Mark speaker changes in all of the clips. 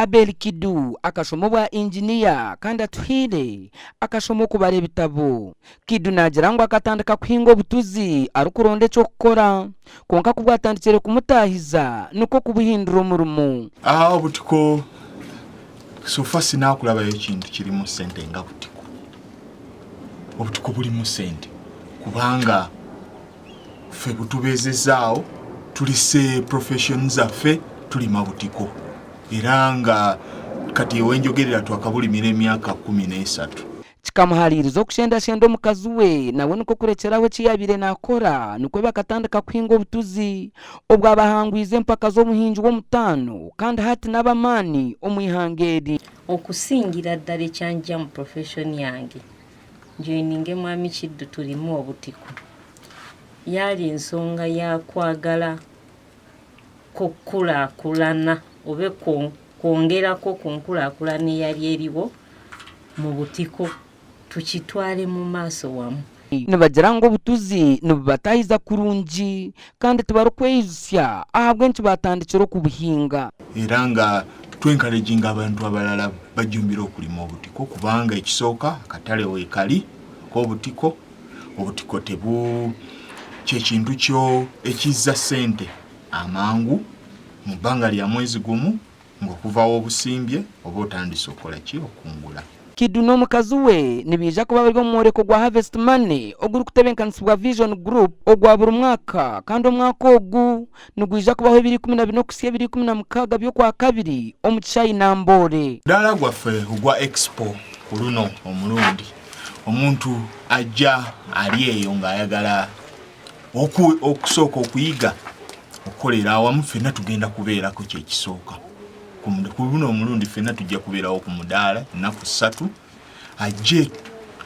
Speaker 1: Abel Kidu akashoma obwa inginiya kandi Atuhaire akashoma okubara ebitabo. Kidu naagira ngu akatandika kuhinga obutuzi arikuronda eky'okukora kwonka ku bwatandikire kumutaahiza nikwo kubuhindura omurimo.
Speaker 2: Aha obutiko so far sinakurabayo ekintu kirimu sente nga butiko. Obutiko burimu sente kubanga ffe butubezezaawo tulise profession zaffe tulima butiko era nga kati wenjogerera twakabulimira emyaka 13.
Speaker 1: Kikamuhariiriza okushendashenda omukazi we nawe nikwo kurekyeraho eki yaabaire naakora nikwo bakatandika kuhinga obutuzi obwabahangwize empaka z'omuhingi w'omutaano kandi hati n'ab'amaani omu ihanga eri.
Speaker 3: Okusingira ddala ekyangya mu profession yange njoininge Mwami Kiddu tulime obutiko yaali nsonga ya kwagala kukulaakulana oba kwongerako ku nkulaakulana eyali eriwo mu butiko tukitwale mu maaso wamu.
Speaker 1: Nibagira ngu obutuzi nibubatahiza kurungi kandi tibarikweyijutsya ahabw'enki baatandikire okubuhinga.
Speaker 2: Era nga tu encouraginga abantu abalala bajumbire okulima obutiko kubanga ekisooka akatale wekali ak'obutiko, obutiko tebu kyekintu kyo ekizza sente amangu mu bbanga lya mwezi gumu ngu okuva wobusimbye oba otandise okola ki okungula.
Speaker 1: Kidu n'omukazi we nibaija kuba bari omu mworeko gwa Harvest Money ogurikutebenkanisibwa Vision Group ogwa buri mwaka kandi omwaka ogu nigwija kubaho ebiro 14 okuhitsya ebiro 16 by'Okwakabiri omu kishaayi Namboole.
Speaker 2: Omudaara gwaffe ogwa Expo ku luno omulundi omuntu ajja ali eyo ng'ayagala okusooka okuyiga okukolera awamu ffenna tugenda kubeerako kyekisooka ku luno omulundi ffenna tujja kubeerawo ku mudaala ennaku ssatu ajje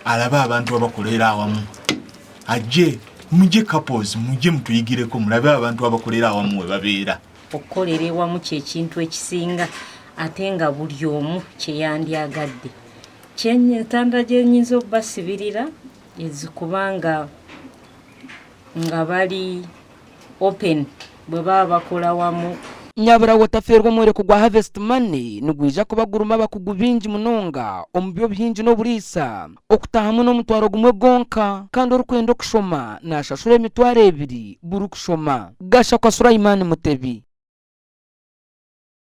Speaker 2: alabe abantu abakolera awamu ajje mujje couples mujje mutuyigireko mulabe abantu abakolera awamu we babeera.
Speaker 3: Okukolera ewamu kyekintu ekisinga ate nga buli omu kyeyandyagadde. Entanda gyenyinza okubasibirira is kubanga nga bali open bwe baba bakola wamu.
Speaker 1: Nyabura otaferwa omworeko gwa Harvest Money nigwija kuba gurimu abakugu baingi munonga omu by'obuhingi n'oburiisa okutahamu n'omutwaro gumwe gwonka kandi orikwenda okushoma nashashura emitwaro ebiri buri kushoma. Gashakwa Sulaiman Mutebi.